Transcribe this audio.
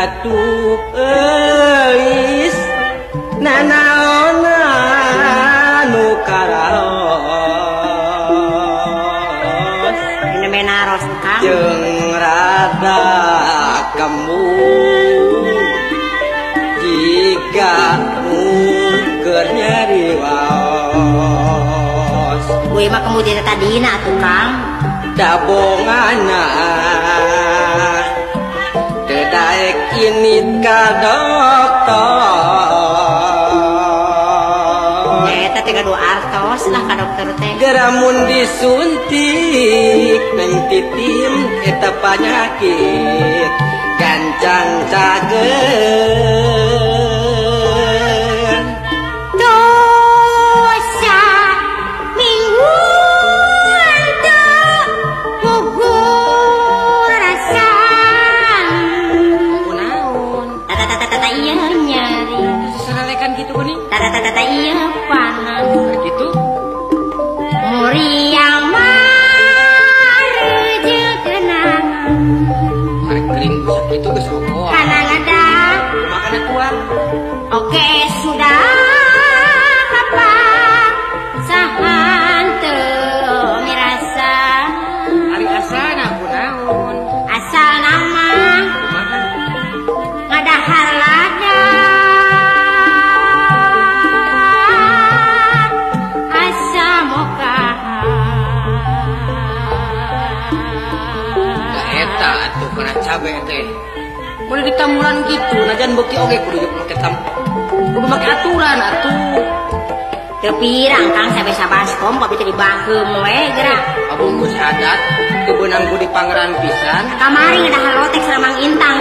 Ngatup eulis nanaona nu karaos Ini naros Kang jeung rada kemu jika nu keur nyeri waos Gue mah kemu teh tadina atuh Kang dabongana teu daek init ka dokter Eta teh gaduh artos lah ka dokter teh Geramun disuntik neng titim eta panyakit gancang cager Dosa mingguan teu gugur rasaan Kunaon Tata tata tata ieu nyeri Serelekan gitu kuning Tata tata tata ieu panas Gitu Muriang mareje kenangan Arek kering gitu geus okoan Kanangan dah Kumaha tuang Oke sudah apa sahan teu mirasa Ari asana kunaon asal nama Kumaha ngadahar lada asa moka Da eta atuh kana cabe teh Mun ditamuran kitu najan beuki oge kudu make tam kudu make aturan atuh Teu pirang Kang sampe sabaskom kopi teh dibakeum we geura Abungkus adat teu beunang ku di pangeran pisan Kamari ngadahar lotek sama Mang Intang